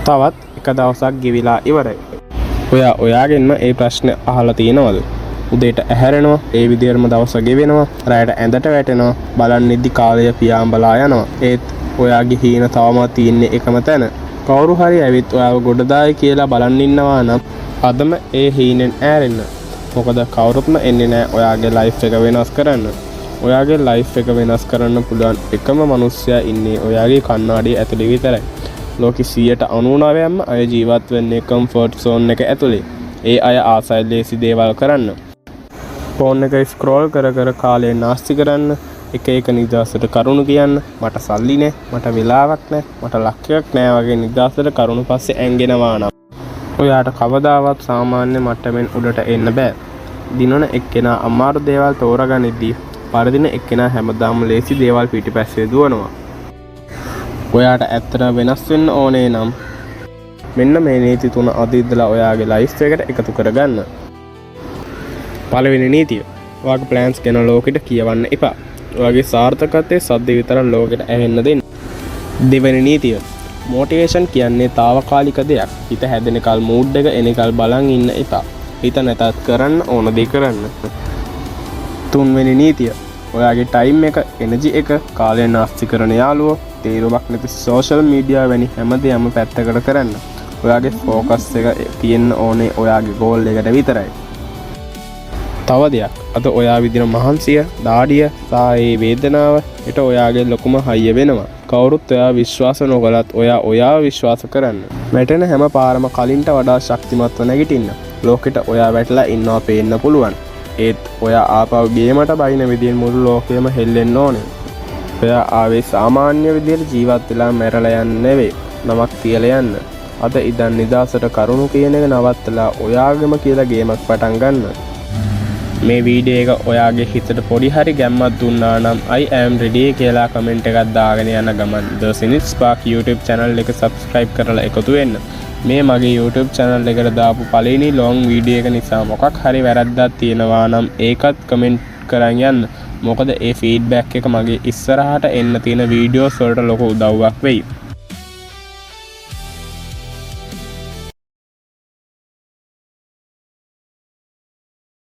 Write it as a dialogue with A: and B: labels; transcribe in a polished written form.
A: තවත් එක දවසක් ගෙවිලා ඉවරයි. ඔයා ඔයාගෙන්ම ඒ ප්‍රශ්න අහලා තියෙනවද? උදේට ඇහැරෙනවා, ඒ විදිහටම දවස ගෙවෙනවා, රැයට ඇඳට වැටෙනවා, බලන් ඉද්දි කාලය පියාඹලා යනවා. ඒත් ඔයාගේ හීන තවමත් තියෙන්නේ එකම තැන. කවුරු හරි ඇවිත් ඔයාව ගොඩ දායි කියලා බලන් ඉන්නවා නම් අදම ඒ හීනෙන් ඈරෙන්න. මොකද කවුරුත්ම එන්නේ නෑ ඔයාගේ ලයිෆ් එක වෙනස් කරන්න. ඔයාගේ ලයිෆ් එක වෙනස් කරන්න පුළුවන් එකම මනුස්සයා ඉන්නේ ඔයාගේ කණ්ණාඩිය ඇතුලේ විතරයි. ලෝකෙ 99%ක්ම අය ජීවත් වෙන්නේ කම්ෆර්ට් සෝන් එක ඇතුලේ. ඒ අය ආසයි ලේසි දේවල් කරන්න. ෆෝන් එක ස්ක්‍රෝල් කර කර කාලය නාස්ති කරන්න, එක එක නිදහසට කරුණු කියන්න, මට සල්ලි නෑ, මට වෙලාවක් නෑ, මට ලක් එකක් නෑ වගේ නිදහසට කරුණු පස්සේ ඇංගෙනවා නම් ඔයාට කවදාවත් සාමාන්‍ය මට්ටමින් උඩට එන්න බෑ. දිනන එක්කෙනා අමාරු දේවල් තෝරගනිද්දී පරදින එක්කෙනා හැමදාම ලේසි දේවල් පිටිපස්සේ දුවනවා. ඔයාට ඇත්තටම වෙනස් වෙන්න ඕනේ නම් මෙන්න මේ නීති තුන අද ඉඳලා ඔයාගේ ලයිෆ් එකට එකතු කරගන්න. පළවෙනි නීතිය. ඔයාගේ ප්ලෑන්ස් ගැන ලෝකෙට කියවන්න එපා. ඔයාගේ සාර්ථකත්වයේ සද්ද විතරක් ලෝකෙට ඇහෙන්න දෙන්න. දෙවෙනි නීතිය. මොටිවේෂන් කියන්නේ තාවකාලික දෙයක්. හිත හැදෙනකල්, මූඩ් එක එනකල් බලන් ඉන්න එපා. හිත නැතත් කරන්න ඕන දේ කරන්න. තුන්වෙනි නීතිය. ඔයාගේ ටයිම් එක, එනර්ජි එක, කාලය නාස්ති කරන යාළුවෝ, තේරුමක් නැති සෝෂල් මීඩියා වැනි හැම දෙයක්ම පැත්තකට කරන්න. ඔයාගේ ෆෝකස් එක තියෙන්න ඕනේ ඔයාගේ ගෝල් එකට විතරයි. තව දෙයක්, අද ඔයා විඳින මහන්සිය, දාඩිය සහ ඒ වේදනාව හෙට ඔයාගේ ලොකුම හයිය වෙනවා. කවුරුත් ඔයා විශ්වාස නොකළත් ඔයා ඔයාව විශ්වාස කරන්න. වැටෙන හැම පාරම කලින්ට වඩා ශක්තිමත්ව නැගිටින්න. ලෝකෙට ඔයා වැටලා ඉන්නවා පේන්න පුළුවන්. ඒත් ඔයා ආපහු ගේමට බයින විදියෙන් මුළු ලෝකයම හෙල්ලෙන්න ඕනේ. ඔයා ආවේ සාමාන්‍ය විදියට ජීවත් වෙලා මැරලා යන්න නෙවෙයි, නමක් තියලා යන්න. අද ඉඳන් නිදහසට කරුණු කියන එක නවත්තලා ඔයාගෙම කියලා ගේමක් පටන් ගන්න. මේ වීඩියෝ එක ඔයාගේ හිතට පොඩි හරි ගැම්මක් දුන්නා නම් "I am ready" කියලා කමෙන්ට් එකක් දාගෙන යන ගමන් The Zenith Spark YouTube channel එක subscribe කරලා එකතු වෙන්න. මේ මගේ YouTube channel එකට දාපු පළවෙනි long video එක නිසා මොකක් හරි වැරද්දක් තියෙනවා නම් ඒකත් කමෙන්ට් කරන් යන්න. මොකද ඒ ෆීඩ්බැක් එක මගේ ඉස්සරහට එන්න තියෙන වීඩියෝස් වලට ලොකු උදව්වක් වෙයි.